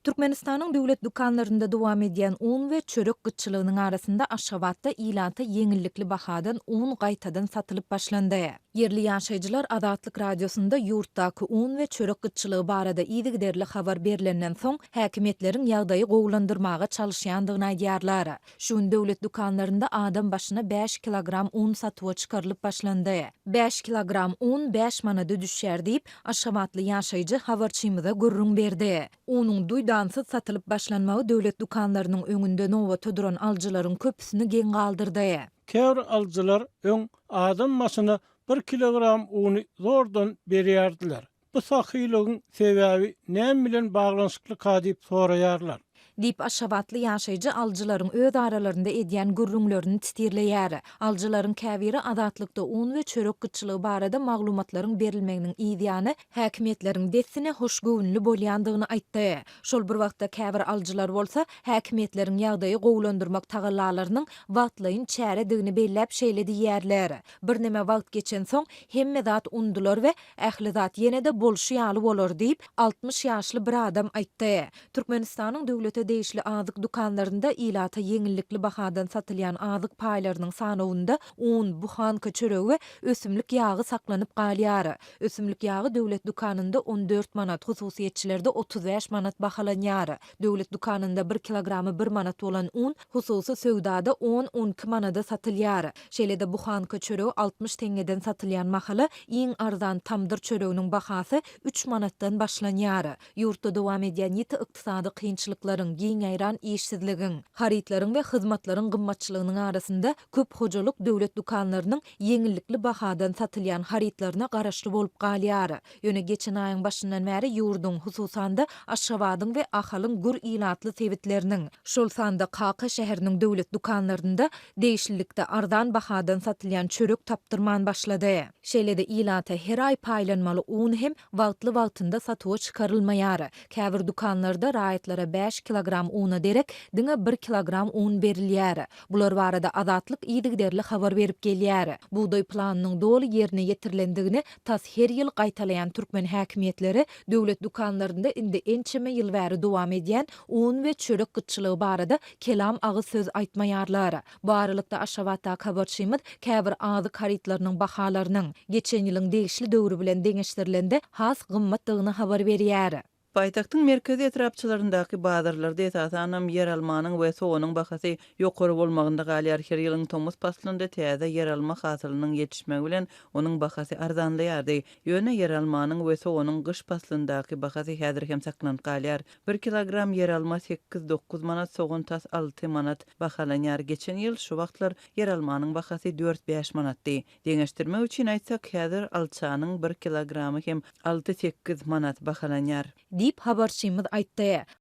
Türkmenistanyň döwlet dükanlarynda dowam edýän un we çörek gytçylygynyň arasynda Aşgabatda ilata ýeňillikli bahadan un gaýtadan satylyp başlandy. Ýerli ýaşaýjylar Azatlyk Radiosynda ýurtdaky un we çörek gytçylygy barada yzygiderli habar berlenden soň, häkimiýetleriň ýagdaýy gowulandyrmaga çalyşýandygyny aýdýarlar. Şu gün döwlet dükanlarynda adam başyna bäş kilogram un satuwa çykarylyp başlandy. Bäş kilogram un bäş manada düşýär diýip, aşgabatly ýaşaýjy habarçymyza gürrüň berdi. Unuň duýdansyz satylyp başlanmagy döwlet dükanlarynyň öňünde nobata duran alyjylaryň köpüsini geň galdyrdy. Käbir alyjylar öň adam başyna bir kilogram uny zordan berýärdiler. Bu sahylygyň sebäbi näme bilen baglanyşyklyka diýip soraýarlar. Diýip, aşgabatly ýaşaýjy alyjylaryň öz aralarynda edýän gürrüňlerini titirleýär. Alyjylaryň käbiri Azatlykda un we çörek gytçylygy barada maglumatlaryň berilmeginiň yzýany häkimiýetleriň dessine hoşgöwünli bolýandygyny aýtdy. Şol bir wagtda käbir alyjylar bolsa, häkimiýetleriň ýagdaýy gowulandyrmak tagallalarynyň wagtlaýyn çäredigini belläp şeýle diýýärler, Birneme wagt geçensoň, hemme zat undular we Ähli zat ýene-de bolşy ýaly bolar diýip, 60 ýaşly bir adam aýtdy. Türkmenistanyň döwlete degişli azyk dükanlarynda ilata ýeňillikli bahadan satylýan azyk paýlarynyň sanawynda un, buhanka çöregi we ösümlik ýagy saklanyp galýar. Ösümlik ýagy döwlet dükanynda 14 manat, hususyýetçilerde 35 manat bahalanýar. Döwlet dükanynda bir kilogramy bir manat bolan un hususy söwdada on-on iki manada satylýar. Şeýle-de buhanka çöregi 60 teňňeden satylýan mahaly, iň arzan tamdyr çöreginiň bahasy üç manatdan başlanýar. Ýurtda dowam edýän ýiti ykdysady kynçylyklaryň, giň ýaýran işsizligiň, harytlaryň we hyzmatlaryň gymmatçylygynyň arasynda köp hojalyk döwlet dükanlarynyň ýeňillikli bahadan satylýan harytlaryna garaşly bolup galýar. Ýöne geçen aýyň başyndan bäri ýurduň, hususan-da, Aşgabadyň we Ahalyň gür ilatly sebitleriniň, şol sanda Kaka şäheriniň döwlet dükanlarynda degişlilikde arzan bahadan satylýan çörek tapdyrman başlady. Şeýle-de ilata her aý paýlanmaly un hem wagtly-wagtynda satuwa çykarylmaýar. Käbir dükanlarda raýatlara bäş kilogram una derek diňe bir kilogram un berilýär. Bular barada Azatlyk yzygiderli habar berip gelýär. Bugdaý planynyň doly ýerine ýetirilendigini tas her ýyl gaýtalaýan türkmen häkimiýetleri döwlet dükanlarynda indi ençeme ýyl bäri dowam edýän un we çörek gytçylygy barada kelam agyz söz aýtmaýarlar. Bu aralykda, Aşgabatdaky habarçymyz käbir azyk harytlarynyň bahalarynyň, geçen ýylyň degişli döwri bilen deňeşdirilende, has gymmatdygyny habar berýär. Paýtagtyň merkezi etrapçalaryndaky bazarlarda esasanam ýeralmanyň we soganyň bahasy ýokary bolmagynda galýar. Her ýylyň tomus paslynda täze ýeralma hasylynyň ýetişmegi bilen onuň bahasy arzanlaýardy. Ýöne ýeralmanyň we soganyň gyş paslyndaky bahasy häzir hem saklanyp galýar. Bir kilogram ýeralma sekiz-dokuz manat, sogan tas alty manat bahalanýar. Geçen ýyl şu wagtlar ýeralmanyň bahasy dört-bäş manatdy. Deňeşdirmek üçin aýtsak, häzir alçanyň bir kilogramy hem alty-sekiz manat bahalanýar. Diýip, habarçymyz aýtdy.